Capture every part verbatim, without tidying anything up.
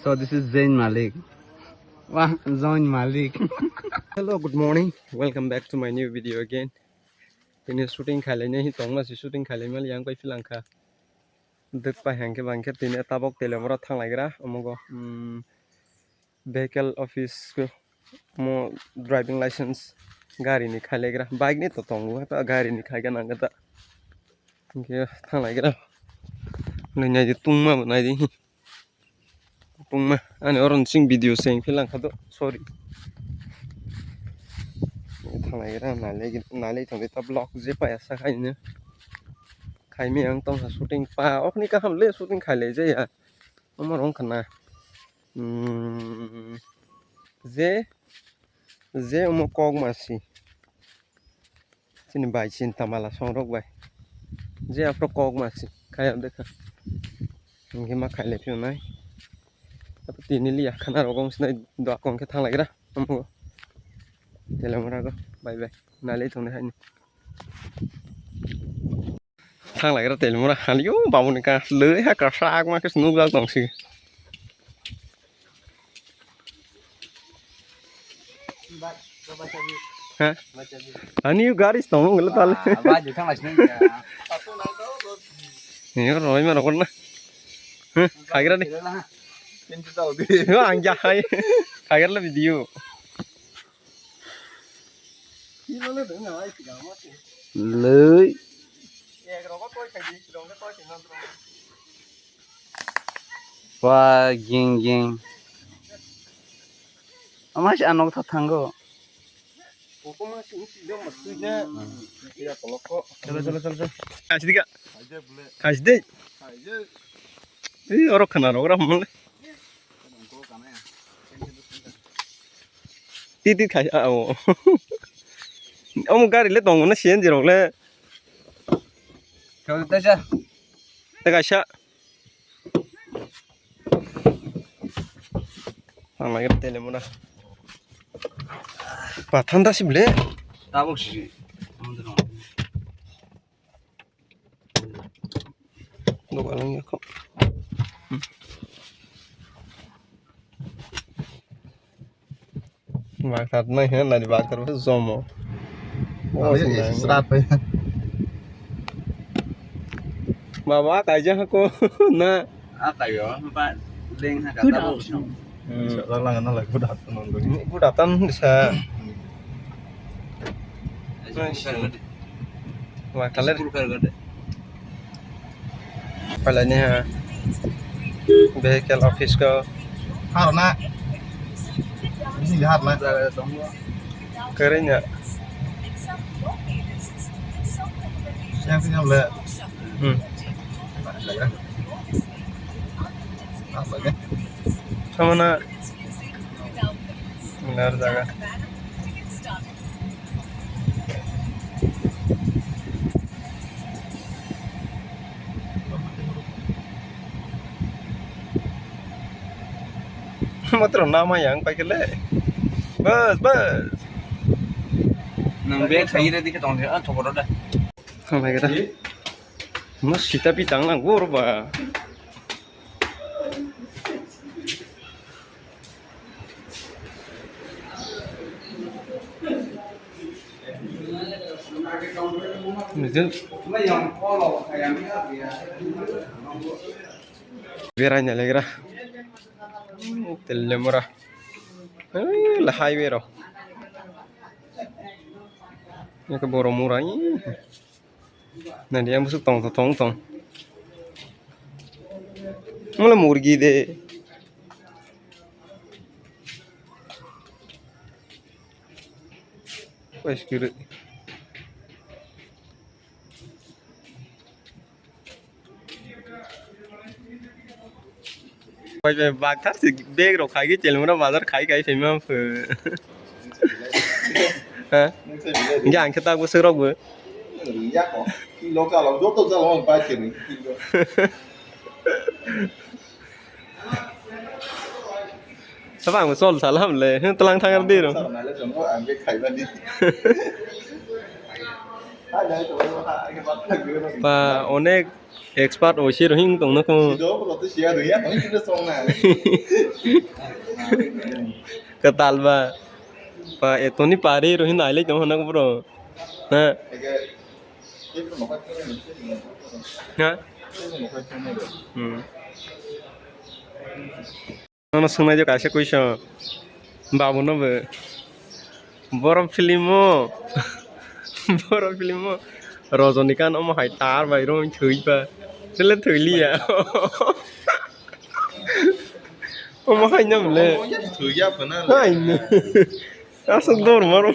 So this is Zain Malik. Wah, Zain Malik. Hello, good morning. Welcome back to my new video again. Tini shooting khailai nai tongma si shooting khailai mali yang pai philangkha. Dek pai hangke bangke tini tabok Teliamura thanglaigra omogo, um, vehicle office ko mo driving license gari ni khailaigra, bike ni to tongo ta gari ni khaiga nangga ta. Hingke thanglaigra. Nai nai di tungma bo nai di. Tungma ani oro sing video seng philang kha do, sorry. Thanglaigra nalai nalai thangwi ta vlog je paya sa khaino. Khaimi ang tongkha shooting pa okni kaham le shooting khailai jaya. Omo rong khana. Hmm, je, je omo kok masi. Chini bai chini tamala songrok bai. Je aphro kok masi. Kaya dekha. Hingke ma khailai phiyonai. Apo tini liya khana rok wng sinai dua kong khe thanglaigra. Omo. Teliamura go. Bye bye. Nalai thongnai haini. Thanglaigra Teliamura haliyo babuni ka lei ha kasak ma khe nukjak tongsi. Ha? Ani yo gari tongo ngala tale. Ni roi ma rokor na. Khagira de. Yo ang ja hai. Khagira le video. Lei. Wa ging ging. Ama si anok tha thango. Chalo chalo chalo chalo. Kaisi dika. Kaisi de. Ei oro khana rogra mole. Titi khai a o. Omo gari le tongo na C N G rok le. Kau tesa. Teka sa. Ang lagi tele muna. Pa thanda si ble. Tabuk si. Doga lang ya kok. Bakar nai he nani bakar bo jomo. Oh, sini sini nang. Serat pai. Baba kaija ko na. Akayo, ba leng ha kata bo. Hmm. Sa lang na la good afternoon. Good afternoon sa. Nice. Wa kaler. School kar gade. Pala ni ha. Vehicle office ko. Har na. Bisi har na. Kering ya. Yang sini le. Hmm. Apa ni? Thamana. Benar jaga. Matro nama yang pakai le. Bas, bas. Nang be thai re dikhe tong thai, ah, thokoro da. Thang lai kata. Mas sita pi tang lang gor ba. Nijin. Beraina legra. Tele mura. Eh, la highway ro. Ini ke Boromura ini. Nadi yang busuk tong tong tong. Mula murgi de. Wes kiri. Pai pai bak thar si bag rok khai ke chelmura bazar khai khai phaima phu. Ha? Nungse bilai de. Hingke ang khe tak bwswk rok bo. Yako. Kilo chalo, joto chalo, ang bai khe ni. Kilo. Sabo ang bo chol salam le, hwn tlang thang ar di ro. Chalo nai le chongo, ang be khai bani. Hai nai to, ha, ang khe bak thang di ro. Ba, onek Expert oise rohing tongno kho. Sido bro to siya rohing ya, rohing to song na. Katal ba. Pa etoni pari rohing nailai tong hana bro. Ha? Ha? Hmm. Nono swngnai de kaisa question. Babu no bo. Borok film o. Borok film o. Rajinikanth omo hai tar bai rong thwi pa. Chele thwi liya. Omo hai nam le. Thwi ya pa na le. Hai ne. Asok dor maro.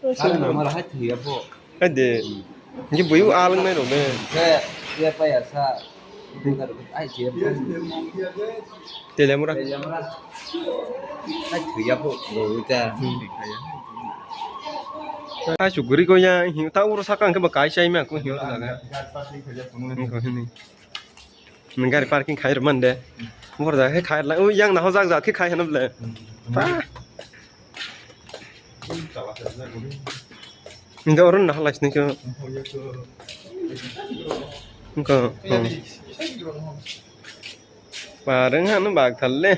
Asok dor maro hai thwi ya po. Hai de. Ngi buyu alang nai rok de. He, he pa ya sa. Ai thwi ya po. Telemura. Telemura. Ai thwi ya po. Lo ta. Ai suguri ko ya, hi ta uro sakang ke ba kai sai ma ko hi uro jaga. Ko hini. Nang gari parking khai rw man de. Bor jaga khe khai rw lai. Ui, yang naho jak jak khe khai hwnwi ble. Pa. Nang oro naho lai sini khe. Nang khe. Pareng hano bag thalle.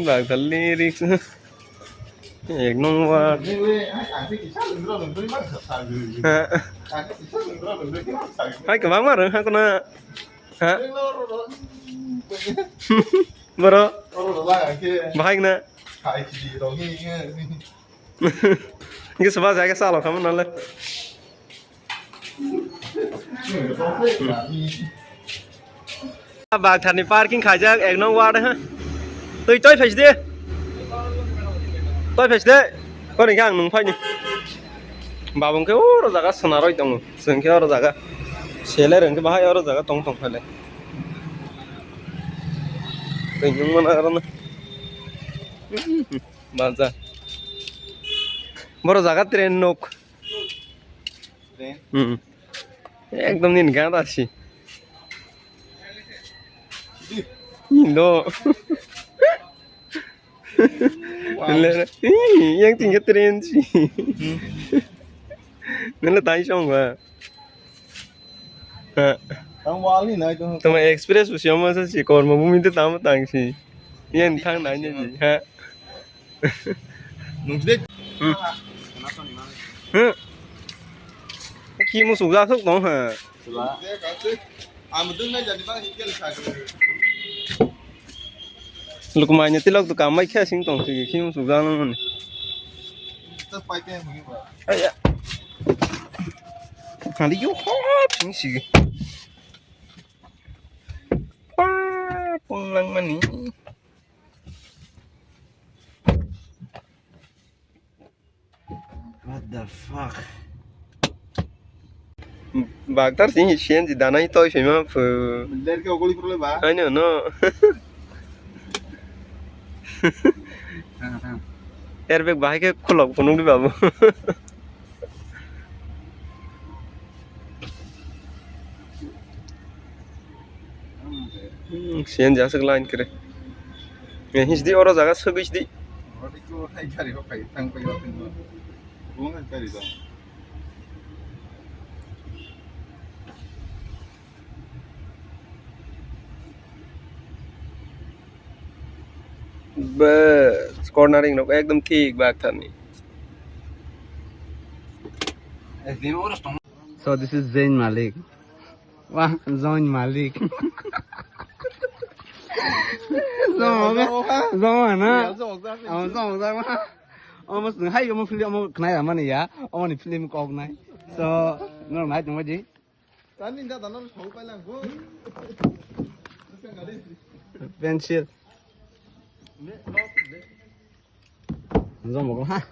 Bag thalle risk. Ek number. Ha. Hai kwbangma rwng ha kuna. Ha? Boro. Bahai na. Hingke soba jaga salo kamo nale. Bagtharni parking khaijak ek nong ward ha. Twi toi phaisde. Toi phaisde. Koni khe ang nung phaini. Babung khe oro jaga swnaroi tongo. Chwng khe oro jaga. Seler hwnkhe bahai oro jaga tong tong phale. Twi nung mana aro na. Baja. Boro jaga train nok. Hmm. Ekdom nini gana si. Indo. Wow. Lera. Ih, yang tinggal train si. Hmm. Nila tang song ba. Ha. Tang wali nai to. Tama express usi ama sa si kormo bumi te tama tang si. Yang thang nai ni ha. Nungsi de. Hmm. Hmm. Ki musuk jak sok tong ha. Lukmanya tilok tu kamai khe sing tong sigi ki musuk jak nang mani. Aya. Hali yo hop sing sigi. Pa pung lang mani. What the fuck? Bagtar sini sian di danai toi sima fu. Ler ke ogoli purle ba? Ano no. Airbag bahai ke khulok phunuk di babu. Hmm, sian jasuk line kere. Eh, hisdi oro jaga sugui sdi. Bas, cornering rok ekdom thik bak thani. So this is Zain Malik. Wah, Zain Malik. Zong, zong na. Zong, zong, zong. Omo sung hai omo film omo khnai ramani ya. Omo ni film kok nai. So, nor mai tong ji. Tani da dano sau pai lang go. Pencil. Zong mo ha.